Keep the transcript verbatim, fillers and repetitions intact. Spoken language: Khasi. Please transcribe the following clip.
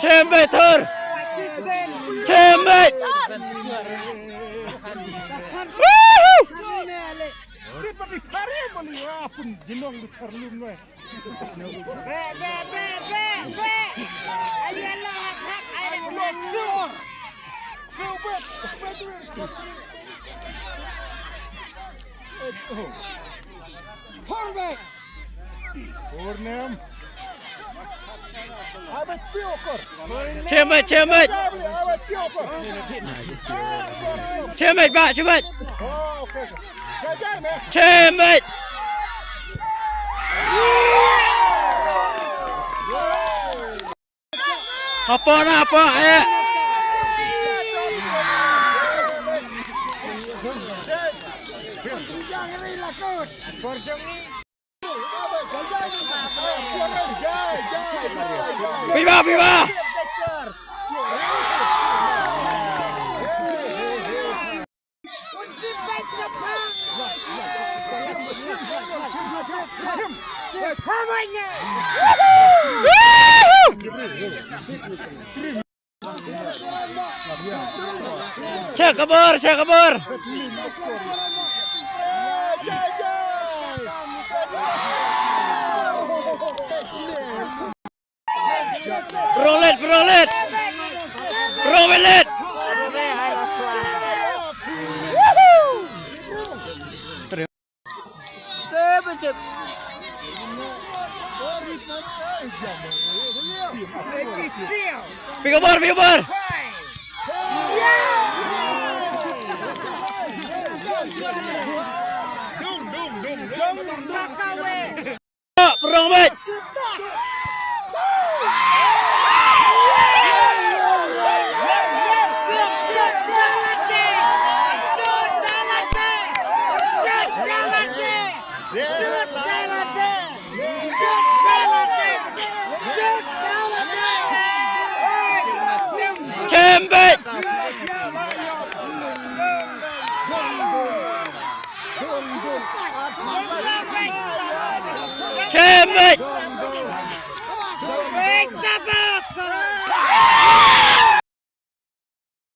Chembe thor. Chembe. Woohoo! Ti pati thari mali apun jinong di tharlum noi. Be, be, be, be, be. Ayo lo hak, ayo lo sure. Sure bet. Forward. Purnam. Abet piokor. Chemet, chemet. Abet piokor. Chemet, ba, chemet. Oh, okay. Jai, jai, man. Chemet. Hapoh na, hapoh, eh. Viva, viva! Check kabor, check kabor. Prolet, prolet. Prolet. Seven, seven. Pick up bar, pick up bar. Dung, dung, dung, dung. Perang, mate. Chembe! Chembe!